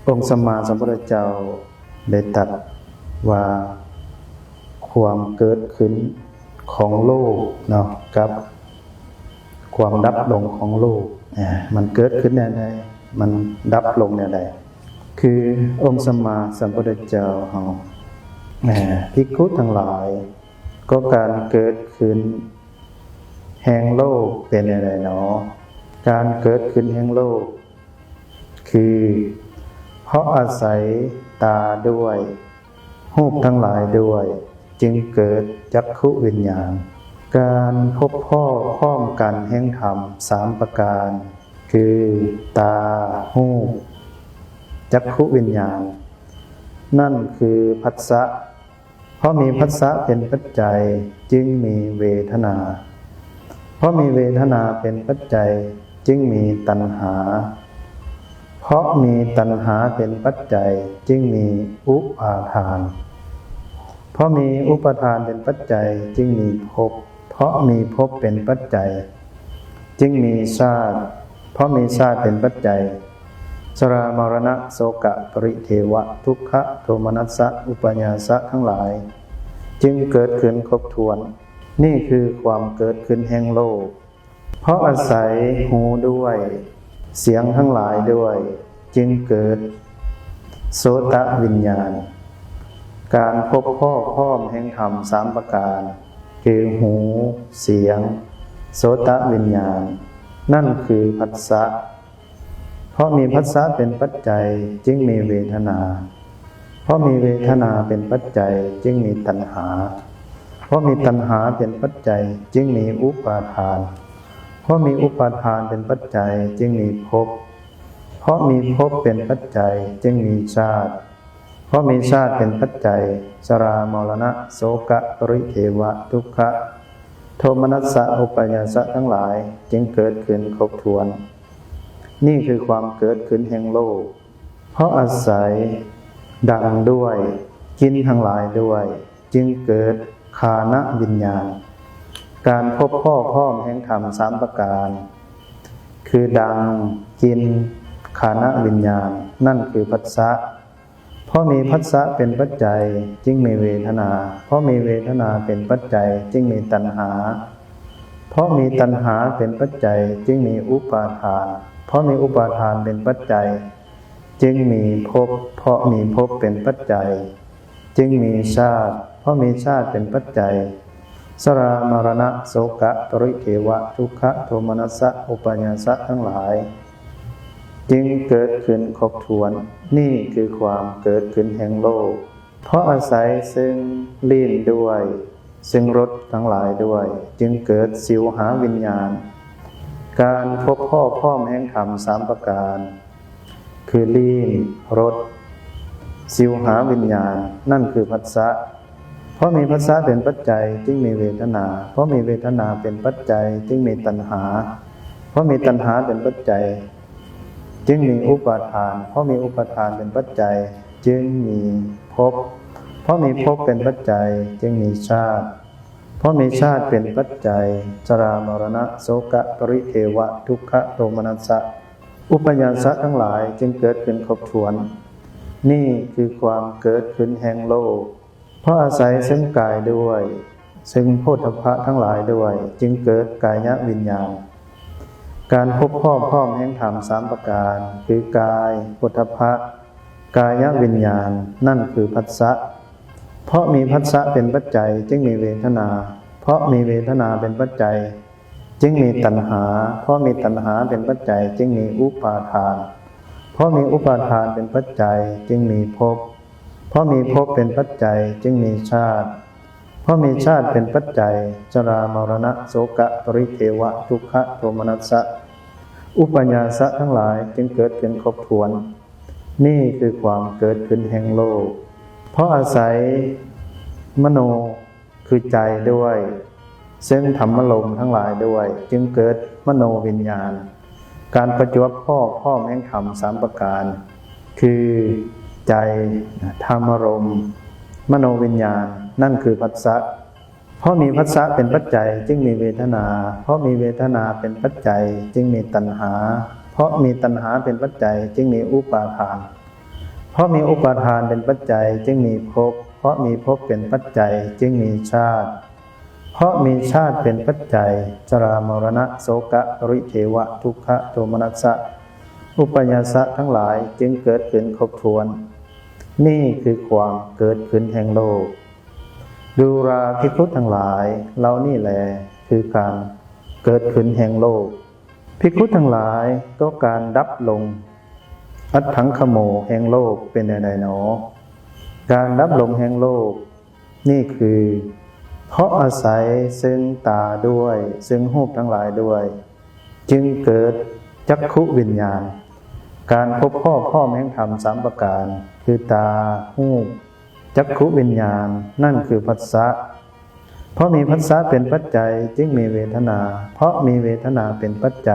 ອົງສຳມາສຳພຸດທະເຈົ້າໄດ້ຕັດວ່າ ຄວາມເກີດຂຶ້ນຂອງໂລກເນາະ ກັບຄວາມດັບລົງຂອງໂລກ ອາ ມັນເກີດຂຶ້ນແນວໃດ ມັນດັບລົງແນວໃດ? ຄືອົງສຳມາສຳພຸດທະເຈົ້າເຮົາ ອາ ພິກຂຸທັງຫຼາຍ ກໍການເກີດຂຶ້ນແຫ່ງໂລກເປັນແນວໃດເນາະ? ການເກີດຂຶ້ນແຫ່ງໂລກ ຄື ເພາະອາໄສຕາດ້ວຍ ຮູບທັງຫຼາຍດ້ວຍ ຈຶ່ງເກີດຈັກຂຸວິນຍານ. ການພົບພໍ້ພ້ອມກັນແຫ່ງທຳສາມປະການ ຄື ຕາ, ຮູບ, ຈັກຂຸວິນຍານ ນັ້ນຄືພັດສະ. ເພາະມີພັດສະເປັນປັດໄຈ ຈຶ່ງມີເວທະນາ. ເພາະມີເວທະນາເປັນປັດໄຈ ຈຶ່ງມີຕັນຫາ. ເພາະມີຕັນຫາເປັນປັດໄຈ ຈຶ່ງມີອຸປາທານ. ເພາະມີອຸປາທານເປັນປັດໄຈ ຈຶ່ງມີພົບ. ເພາະມີພົບເປັນປັດໄຈ ຈຶ່ງມີຊາດ. ເພາະມີຊາດເປັນປັດໄຈ ຊະລາ ມະລະນະ ໂສກະ ປະລິເທວະ ທຸກຂະ ໂທມະນັດສະ ອຸປາຍາສະທັງຫຼາຍ ຈຶ່ງເກີດຂຶ້ນຄົບຖ້ວນ. ນີ້ຄືຄວາມເກີດຂຶ້ນແຫ່ງໂລກ. ເພາະອາໄສຫູດ້ວຍ ສຽງທັງຫຼາຍດ້ວຍ ຈຶ່ງເກີດໂສຕະວິນຍານ. ການພົບພໍ້ພ້ອມແຫ່ງທຳສາມປະການ ຄື ຫູ, ສຽງ, ໂສຕະວິນຍານ ນັ້ນຄືພັດສະ. ເພາະມີພັດສະເປັນປັດໄຈ ຈຶ່ງມີເວທະນາ. ເພາະມີເວທະນາເປັນປັດໄຈ ຈຶ່ງມີຕັນຫາ. ເພາະມີຕັນຫາເປັນປັດໄຈ ຈຶ່ງມີອຸປາທານ. ເພາະມີອຸປາທານເປັນປັດໄຈ ຈຶ່ງມີພົບ. ເພາະມີພົບເປັນປັດໄຈ ຈຶ່ງມີຊາດ. ເພາະມີຊາດເປັນປັດໄຈ ຊະລາ ມະລະນະ ໂສກະ ປະລິເທວະ ທຸກຂະ ໂທມະນັດສະ ອຸປາຍາສະທັງຫຼາຍ ຈຶ່ງເກີດຂຶ້ນຄົບຖ້ວນ. ນີ້ຄືຄວາມເກີດຂຶ້ນແຫ່ງໂລກ. ເພາະອາໄສດັງດ້ວຍ ກິ່ນທັງຫຼາຍດ້ວຍ ຈຶ່ງເກີດຄານະວິນຍານ. ການພົບພໍ້ພ້ອມແຫ່ງທຳສາມປະການ ຄື ດັງ, ກິ່ນ, ຄານະວິນຍານ ນັ້ນຄືພັດສະ. ເພາະມີພັດສະເປັນປັດໄຈ ຈຶ່ງມີເວທະນາ. ເພາະມີເວທະນາເປັນປັດໄຈ ຈຶ່ງມີຕັນຫາ. ເພາະມີຕັນຫາເປັນປັດໄຈ ຈຶ່ງມີອຸປາທານ. ເພາະມີອຸປາທານເປັນປັດໄຈ ຈຶ່ງມີພົບ. ເພາະມີພົບເປັນປັດໄຈ ຈຶ່ງມີຊາດ. ເພາະມີຊາດເປັນປັດໄຈ ຊະລາ ມະລະນະ ໂສກະ ປະລິເທວະ ທຸກຂະ ໂທມະນັດສະ ອຸປາຍາສະທັງຫຼາຍ ຈຶ່ງເກີດຂຶ້ນຄົບຖ້ວນ. ນີ້ຄືຄວາມເກີດຂຶ້ນແຫ່ງໂລກ. ເພາະອາໄສຊຶ່ງລີ້ນດ້ວຍ ຊຶ່ງລົດທັງຫຼາຍດ້ວຍ ຈຶ່ງເກີດຊິວຫາວິນຍານ. ການພົບພໍ້ພ້ອມແຫ່ງທຳສາມປະການ ຄື ລີ້ນ, ລົດ, ຊິວຫາວິນຍານ ນັ້ນຄືພັດສະ. ເພາະມີພັດສະເປັນປັດໄຈ ຈຶ່ງມີເວທະນາ. ເພາະມີເວທະນາເປັນປັດໄຈ ຈຶ່ງມີຕັນຫາ. ເພາະມີຕັນຫາເປັນປັດໄຈ ຈຶ່ງມີອຸປາທານ. ເພາະມີອຸປາທານເປັນປັດໄຈ ຈຶ່ງມີພົບ. ເພາະມີພົບເປັນປັດໄຈ ຈຶ່ງມີຊາດ. ເພາະມີຊາດເປັນປັດໄຈ ຊະລາ ມະລະນະ ໂສກະ ປະລິເທວະ ທຸກຂະ ໂທມະນັດສະ ອຸປາຍາສະທັງຫຼາຍ ຈຶ່ງເກີດຂຶ້ນຄົບຖ້ວນ. ນີ້ຄືຄວາມເກີດຂຶ້ນແຫ່ງໂລກ. ເພາະອາໄສຊຶ່ງກາຍດ້ວຍ ຊຶ່ງໂພດທັບພະທັງຫຼາຍດ້ວຍ ຈຶ່ງເກີດກາຍະວິນຍານ. ການພົບພໍ້ພ້ອມແຫ່ງທຳສາມປະການ ຄື ກາຍ, ໂພດທັບພະ, ກາຍະວິນຍານ ນັ້ນຄືພັດສະ. ເພາະມີພັດສະເປັນປັດໄຈ ຈຶ່ງມີເວທະນາ. ເພາະມີເວທະນາເປັນປັດໄຈ ຈຶ່ງມີຕັນຫາ. ເພາະມີຕັນຫາເປັນປັດໄຈ ຈຶ່ງມີອຸປາທານ. ເພາະມີອຸປາທານເປັນປັດໄຈ ຈຶ່ງມີພົບ. ເພາະມີພົບເປັນປັດໄຈ ຈຶ່ງມີຊາດ. ເພາະມີຊາດເປັນປັດໄຈ ຊະລາ ມະລະນະ ໂສກະ ປະລິເທວະ ທຸກຂະ ໂທມະນັດສະ ອຸປາຍາສະທັງຫຼາຍ ຈຶ່ງເກີດຂຶ້ນຄົບຖ້ວນ. ນີ້ຄືຄວາມເກີດຂຶ້ນແຫ່ງໂລກ. ເພາະອາໄສມະໂນ ຄືໃຈດ້ວຍ ຊຶ່ງທຳມາລົມທັງຫຼາຍດ້ວຍ ຈຶ່ງເກີດມະໂນວິນຍານ. ການປະຈວບພໍ້ພ້ອມແຫ່ງທຳສາມປະການ ຄື ໃຈ, ທຳມາລົມ, ມະໂນວິນຍານ ນັ້ນຄືພັດສະ. ເພາະມີພັດສະເປັນປັດໄຈ ຈຶ່ງມີເວທະນາ. ເພາະມີເວທະນາເປັນປັດໄຈ ຈຶ່ງມີຕັນຫາ. ເພາະມີຕັນຫາເປັນປັດໄຈ ຈຶ່ງມີອຸປາທານ. ເພາະມີອຸປາທານເປັນປັດໄຈ ຈຶ່ງມີພົບ, ເພາະມີພົບເປັນປັດໄຈ ຈຶ່ງມີຊາດ, ເພາະມີຊາດເປັນປັດໄຈ ຊະລາ ມໍລະນະ ໂສກະ ປະລິເທວະ ທຸກຂະ ໂທມະນັດສະ ອຸປາຍາສະທັງຫຼາຍ ຈຶ່ງເກີດຂຶ້ນຄົບຖ້ວນ. ນີ້ຄືຄວາມເກີດຂຶ້ນແຫ່ງໂລກ. ດູຣາ ພິກຂຸທັງຫຼາຍ, ເຫຼົ່ານີ້ແລຄືການເກີດຂຶ້ນແຫ່ງໂລກ. ພິກຂຸທັງຫຼາຍ, ກໍການດັບລົງ ອັດຖັງຂະໂມ ແຫ່ງໂລກເປັນແນວໃດໜໍ? ການດັບລົງແຫ່ງໂລກນີ້ຄື ເພາະອາໄສເຊິ່ງຕາດ້ວຍ, ເຊິ່ງຮູບທັງຫຼາຍດ້ວຍ, ຈຶ່ງເກີດຈັກຂຸວິນຍານ. ການພົບພໍ້ພ້ອມແຫ່ງທຳສາມປະການ ຄືຕາ, ຮູບ, ຈັກຂຸວິນຍານ, ນັ້ນຄືພັດສະ. ເພາະມີພັດສະເປັນປັດໄຈ ຈຶ່ງມີເວທະນາ, ເພາະມີເວທະນາເປັນປັດໄຈ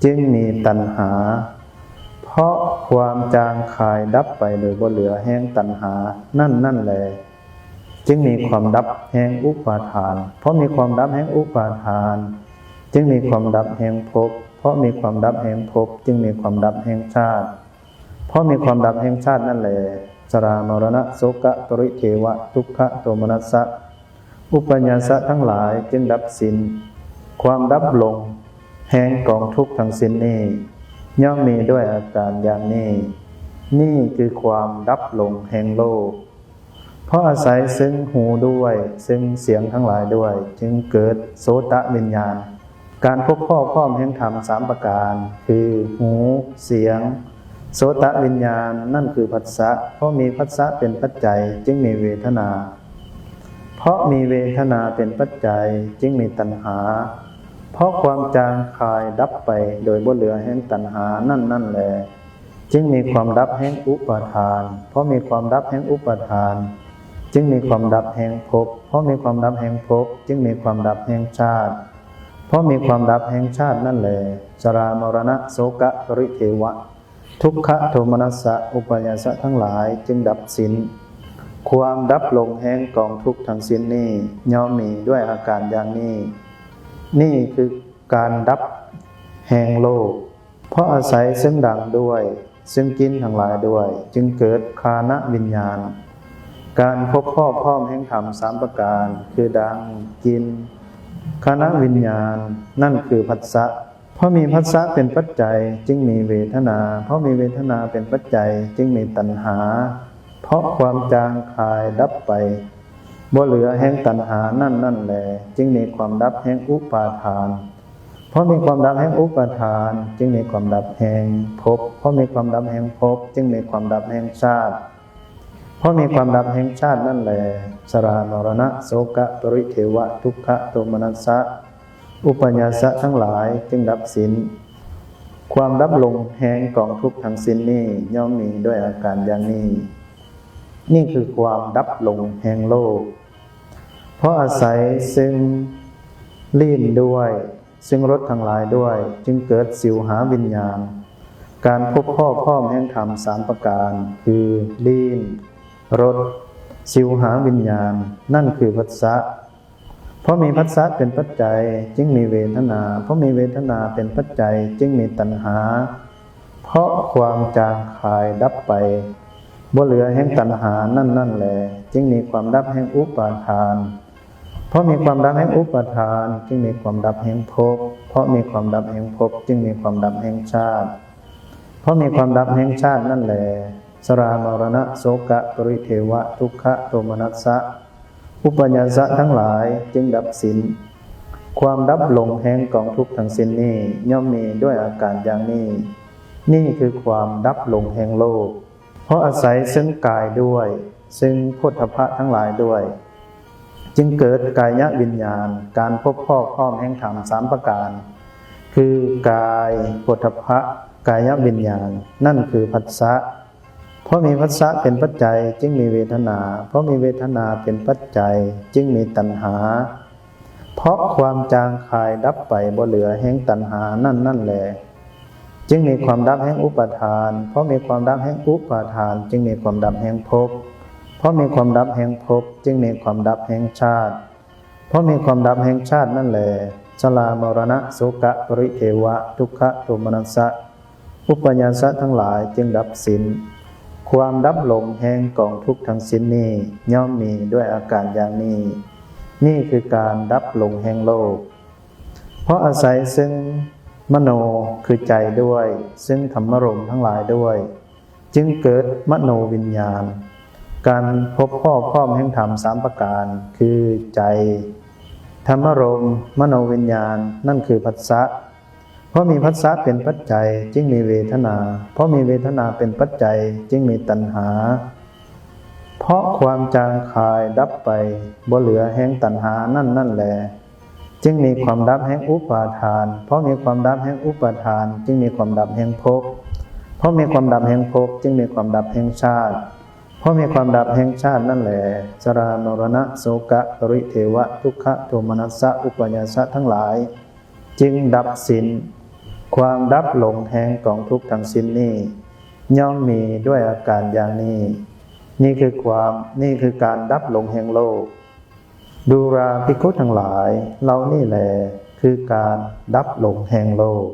ຈຶ່ງມີຕັນຫາ, ເພາະຄວາມຈາງຄາຍດັບໄປໂດຍບໍ່ເຫຼືອແຫ່ງຕັນຫານັ້ນໆແລ ຈຶ່ງມີຄວາມດັບແຫ່ງອຸປາທານ. ເພາະມີຄວາມດັບແຫ່ງອຸປາທານ ຈຶ່ງມີຄວາມດັບແຫ່ງພົບ, ເພາະມີຄວາມດັບແຫ່ງພົບ ຈຶ່ງມີຄວາມດັບແຫ່ງຊາດ. ເພາະມີຄວາມດັບແຫ່ງຊາດນັ້ນແລ ຊະລາ ມໍລະນະ ໂສກະ ປະລິເທວະ ທຸກຂະ ໂທມະນັດສະ ອຸປາຍາສະທັງຫຼາຍຈຶ່ງດັບສິ້ນ. ຄວາມດັບລົງແຫ່ງກອງທຸກທັງສິ້ນນີ້ ຍ່ອມມີດ້ວຍອາການຢ່າງນີ້. ນີ້ຄືຄວາມດັບລົງແຫ່ງໂລກ. ເພາະອາໄສເຊິ່ງຫູດ້ວຍ, ເຊິ່ງສຽງທັງຫຼາຍດ້ວຍ, ຈຶ່ງເກີດໂສຕະວິນຍານ. ການພົບພໍ້ພ້ອມແຫ່ງທຳສາມປະການ ຄື ຫູ, ສຽງ, ໂສຕະວິນຍານ, ນັ້ນຄືພັດສະ. ເພາະມີພັດສະເປັນປັດໄຈ ຈຶ່ງມີເວທະນາ, ເພາະມີເວທະນາເປັນປັດໄຈ ຈຶ່ງມີຕັນຫາ, ເພາະຄວາມຈາງຄາຍດັບໄປໂດຍບໍ່ເຫຼືອແຫ່ງຕັນຫານັ້ນໆແລ ຈຶ່ງມີຄວາມດັບແຫ່ງອຸປາທານ. ເພາະມີຄວາມດັບແຫ່ງອຸປາທານ ຈຶ່ງມີຄວາມດັບແຫ່ງພົບ, ເພາະມີຄວາມດັບແຫ່ງພົບ ຈຶ່ງມີຄວາມດັບແຫ່ງຊາດ. ເພາະມີຄວາມດັບແຫ່ງຊາດນັ້ນແລ ຊະລາ ມໍລະນະ ໂສກະ ປະລິເທວະ ທຸກຂະ ໂທມະນັດສະ ອຸປາຍາສະທັງຫຼາຍຈຶ່ງດັບສິ້ນ. ຄວາມດັບລົງແຫ່ງກອງທຸກທັງສິ້ນນີ້ ຍ່ອມມີດ້ວຍອາການຢ່າງນີ້. ນີ້ຄືການດັບແຫ່ງໂລກ. ເພາະອາໄສເຊິ່ງດັງດ້ວຍ, ເຊິ່ງກິ່ນທັງຫຼາຍດ້ວຍ, ຈຶ່ງເກີດຄານະວິນຍານ. ການພົບພໍ້ພ້ອມແຫ່ງທຳສາມປະການ ຄື ດັງ, ກິ່ນ, ຄານະວິນຍານ, ນັ້ນຄືພັດສະ. ເພາະມີພັດສະເປັນປັດໄຈ ຈຶ່ງມີເວທະນາ, ເພາະມີເວທະນາເປັນປັດໄຈ ຈຶ່ງມີຕັນຫາ. ເພາະຄວາມຈາງຄາຍດັບໄປ ບໍ່ເຫຼືອແຫ່ງຕັນຫານັ້ນນັ້ນແລ ຈຶ່ງມີຄວາມດັບແຫ່ງອຸປາທານ. ເພາະມີຄວາມດັບແຫ່ງອຸປາທານ ຈຶ່ງມີຄວາມດັບແຫ່ງພົບ, ເພາະມີຄວາມດັບແຫ່ງພົບ ຈຶ່ງມີຄວາມດັບແຫ່ງຊາດ. ເພາະມີຄວາມດັບແຫ່ງຊາດນັ້ນແລ ຊະລາ ມໍລະນະ ໂສກະ ປະລິເທວະ ທຸກຂະ ໂທມະນັດສະ ອຸປາຍາສະທັງຫຼາຍຈຶ່ງດັບສິ້ນ. ຄວາມດັບລົງແຫ່ງກອງທຸກທັງສິ້ນນີ້ ຍ່ອມມີດ້ວຍອາການຢ່າງນີ້. ນີ້ຄືຄວາມດັບລົງແຫ່ງໂລກ. ເພາະອາໄສເຊິ່ງລີ້ນດ້ວຍ, ເຊິ່ງລົດທັງຫຼາຍດ້ວຍ, ຈຶ່ງເກີດຊິວຫາວິນຍານ. ການພົບພໍ້ພ້ອມແຫ່ງທຳສາມປະການ ຄື ລີ້ນ, ລົດ, ຊິວຫາວິນຍານ, ນັ້ນຄືພັດສະ. ເພາະມີພັດສະເປັນປັດໄຈ ຈຶ່ງມີເວທະນາ, ເພາະມີເວທະນາເປັນປັດໄຈ ຈຶ່ງມີຕັນຫາ. ເພາະຄວາມຈາງຄາຍດັບໄປ ບໍ່ເຫຼືອແຫ່ງຕັນຫານັ້ນນັ້ນແລ ຈຶ່ງມີຄວາມດັບແຫ່ງອຸປາທານ. ເພາະມີຄວາມດັບແຫ່ງອຸປາທານ ຈຶ່ງມີຄວາມດັບແຫ່ງພົບ, ເພາະມີຄວາມດັບແຫ່ງພົບ ຈຶ່ງມີຄວາມດັບແຫ່ງຊາດ. ເພາະມີຄວາມດັບແຫ່ງຊາດນັ້ນແລ ຊະລາ ມໍລະນະ ໂສກະ ປະລິເທວະ ທຸກຂະ ໂທມະນັດສະ ອຸປາຍາສະທັງຫຼາຍຈຶ່ງດັບສິ້ນ. ຄວາມດັບລົງແຫ່ງກອງທຸກທັງສິ້ນນີ້ ຍ່ອມມີດ້ວຍອາການຢ່າງນີ້. ນີ້ຄືຄວາມດັບລົງແຫ່ງໂລກ. ເພາະອາໄສເຊິ່ງກາຍດ້ວຍ, ເຊິ່ງໂພດຖະພະທັງຫຼາຍດ້ວຍ, ຈຶ່ງເກີດກາຍະວິນຍານ, ການພົບພໍ້ພ້ອມແຫ່ງທຳສາມປະການ ຄື ກາຍ, ໂພດຖະພະ, ກາຍະວິນຍານ, ນັ້ນຄືພັດສະ. ເພາະມີພັດສະເປັນປັດໄຈ ຈຶ່ງມີເວທະນາ, ເພາະມີເວທະນາເປັນປັດໄຈ ຈຶ່ງມີຕັນຫາ. ເພາະຄວາມຈາງຄາຍດັບໄປບໍ່ເຫຼືອແຫ່ງຕັນຫານັ້ນນັ້ນແລ ຈຶ່ງມີຄວາມດັບແຫ່ງອຸປາທານ. ເພາະມີຄວາມດັບແຫ່ງອຸປາທານ ຈຶ່ງມີຄວາມດັບແຫ່ງພົບ. ເພາະມີຄວາມດັບແຫ່ງພົບ ຈຶ່ງມີຄວາມດັບແຫ່ງຊາດ. ເພາະມີຄວາມດັບແຫ່ງຊາດນັ້ນແລ ຊະລາ ມໍລະນະ ໂສກະ ປະລິເທວະ ທຸກຂະ ໂທມະນັດສະ ອຸປາຍາສະທັງຫຼາຍຈຶ່ງດັບສິ້ນ. ຄວາມດັບລົງແຫ່ງກອງທຸກທັງສິ້ນນີ້ ຍ່ອມມີດ້ວຍອາການຢ່າງນີ້. ນີ້ຄືການດັບລົງແຫ່ງໂລກ. ເພາະອາໄສຊຶ່ງມະໂນຄືໃຈດ້ວຍ, ຊຶ່ງທຳມາລົມທັງຫຼາຍດ້ວຍ, ຈຶ່ງເກີດມະໂນວິນຍານ. ການພົບພໍ້ພ້ອມແຫ່ງທຳສາມປະການ ຄືໃຈ, ທຳມາລົມ, ມະໂນວິນຍານ, ນັ້ນຄືພັດສະ. ເພາະມີພັດສະເປັນປັດໄຈ ຈຶ່ງມີເວທະນາ, ເພາະມີເວທະນາເປັນປັດໄຈ ຈຶ່ງມີຕັນຫາ. ເພາະຄວາມຈາງຄາຍດັບໄປ ບໍ່ເຫຼືອແຫ່ງຕັນຫານັ້ນນັ້ນແລ ຈຶ່ງມີຄວາມດັບແຫ່ງອຸປາທານ, ເພາະມີຄວາມດັບແຫ່ງອຸປາທານ ຈຶ່ງມີຄວາມດັບແຫ່ງພົບ, ເພາະມີຄວາມດັບແຫ່ງພົບ ຈຶ່ງມີຄວາມດັບແຫ່ງຊາດ, ເພາະມີຄວາມດັບແຫ່ງຊາດນັ້ນແລ ຊະລາ ມໍລະນະ ໂສກະ ປະລິເທວະ ທຸກຂະ ໂທມະນັດສະ ອຸປາຍາສະທັງຫຼາຍ ຈຶ່ງດັບສິ້ນ. ຄວາມດັບລົງແຫ່ງກອງທຸກທັງສິ້ນນີ້ ຍ່ອມມີດ້ວຍອາການຢ່າງນີ້. ນີ້ຄືຄວາມ, ນີ້ຄືການດັບລົງແຫ່ງໂລກ. ດູລາ ພິກຂຸທັງຫຼາຍ, ເຫຼົ່ານີ້ແລຄືການດັບລົງແຫ່ງໂລກ.